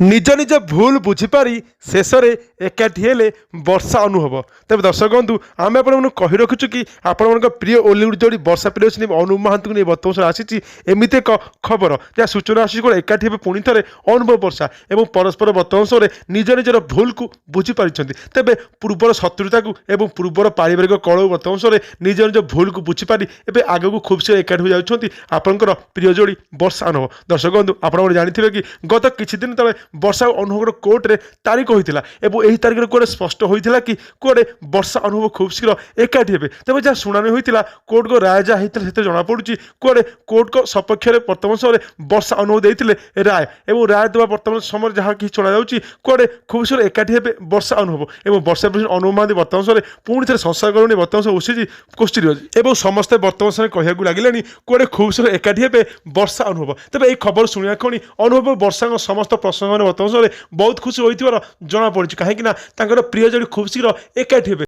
ନିଜ ନିଜ ଭୁଲ ବୁଝିପାରି ଶେଷରେ ଏକାଠି ହେଲେ ବର୍ଷା ଅନୁଭବ। ତେବେ ଦର୍ଶକ ବନ୍ଧୁ, ଆମେ ଆପଣମାନଙ୍କୁ କହି ରଖୁଛୁ କି ଆପଣମାନଙ୍କ ପ୍ରିୟ ଓଲିଉଡ଼ ଯୋଡ଼ି ବର୍ଷା ପ୍ରିୟଦର୍ଶିନୀ, ଅନୁଭବ ମହାନ୍ତିଙ୍କୁ ନେଇ ବର୍ତ୍ତମାନ ସମୟରେ ଆସିଛି ଏମିତି ଏକ ଖବର, ଯାହା ସୂଚନା ଆସୁଛି କ'ଣ ଏକାଠି ହେବେ ପୁଣି ଥରେ ଅନୁଭବ ବର୍ଷା ଏବଂ ପରସ୍ପର ବର୍ତ୍ତମାନ ସମୟରେ ନିଜ ନିଜର ଭୁଲକୁ ବୁଝିପାରିଛନ୍ତି। ତେବେ ପୂର୍ବର ଶତ୍ରୁତାକୁ ଏବଂ ପୂର୍ବର ପାରିବାରିକ କଳହ, ବର୍ତ୍ତମାନ ସମୟରେ ନିଜ ନିଜ ଭୁଲକୁ ବୁଝିପାରି ଏବେ ଆଗକୁ ଖୁବ୍ ଶୀଘ୍ର ଏକାଠି ହୋଇଯାଉଛନ୍ତି ଆପଣଙ୍କର ପ୍ରିୟ ଯୋଡ଼ି ବର୍ଷା ଅନୁଭବ। ଦର୍ଶକ ବନ୍ଧୁ, ଆପଣମାନେ ଜାଣିଥିବେ କି ଗତ କିଛି ଦିନ ତଳେ ବର୍ଷା ଓ ଅନୁଭବର କୋର୍ଟରେ ତାରିଖ ହୋଇଥିଲା ଏବଂ ଏହି ତାରିଖରେ କୁଆଡ଼େ ସ୍ପଷ୍ଟ ହୋଇଥିଲା କି କୁଆଡ଼େ ବର୍ଷା ଅନୁଭବ ଖୁବ୍ ଶୀଘ୍ର ଏକାଠି ହେବେ। ତେବେ ଯାହା ଶୁଣାଣି ହୋଇଥିଲା, କୋର୍ଟଙ୍କ ରାୟ ଯାହା ହେଇଥିଲା, ସେଥିରେ ଜଣାପଡ଼ୁଛି କୁଆଡ଼େ କୋର୍ଟଙ୍କ ସପକ୍ଷରେ ବର୍ତ୍ତମାନ ସମୟରେ ବର୍ଷା ଅନୁଭବ ଦେଇଥିଲେ ରାୟ। ଏବଂ ରାୟ ଦେବା ବର୍ତ୍ତମାନ ସମୟରେ ଯାହା କିଛି ଶୁଣାଯାଉଛି, କୁଆଡ଼େ ଖୁବ୍ ଶୀଘ୍ର ଏକାଠି ହେବେ ବର୍ଷା ଅନୁଭବ ଏବଂ ବର୍ଷା ଅନୁଭବ ମହାନ୍ତି ବର୍ତ୍ତମାନ ସମୟରେ ପୁଣି ଥରେ ସଂସାର କରଣି ବର୍ତ୍ତମାନ ସମୟ ଉଠିଛି କୋଶ୍ଚିନ୍ ଅଛି ଏବଂ ସମସ୍ତେ ବର୍ତ୍ତମାନ ସମୟରେ କହିବାକୁ ଲାଗିଲେଣି କୁଆଡ଼େ ଖୁବ୍ ଶୀଘ୍ର ଏକାଠି ହେବେ ବର୍ଷା ଅନୁଭବ। ତେବେ ଏହି ଖବର ଶୁଣିବା କ୍ଷଣି ଅନୁଭବ ବର୍ଷାଙ୍କ ସମସ୍ତ ପ୍ରଶଂସକମାନେ ବର୍ତ୍ତମାନ ସମୟରେ ବହୁତ ଖୁସି ହୋଇଥିବାର ଜଣାପଡ଼ିଛି, କାହିଁକି ନା ତାଙ୍କର ପ୍ରିୟ ଯୋଡ଼ି ଖୁବ୍ ଶୀଘ୍ର ଏକାଠି ହେବେ।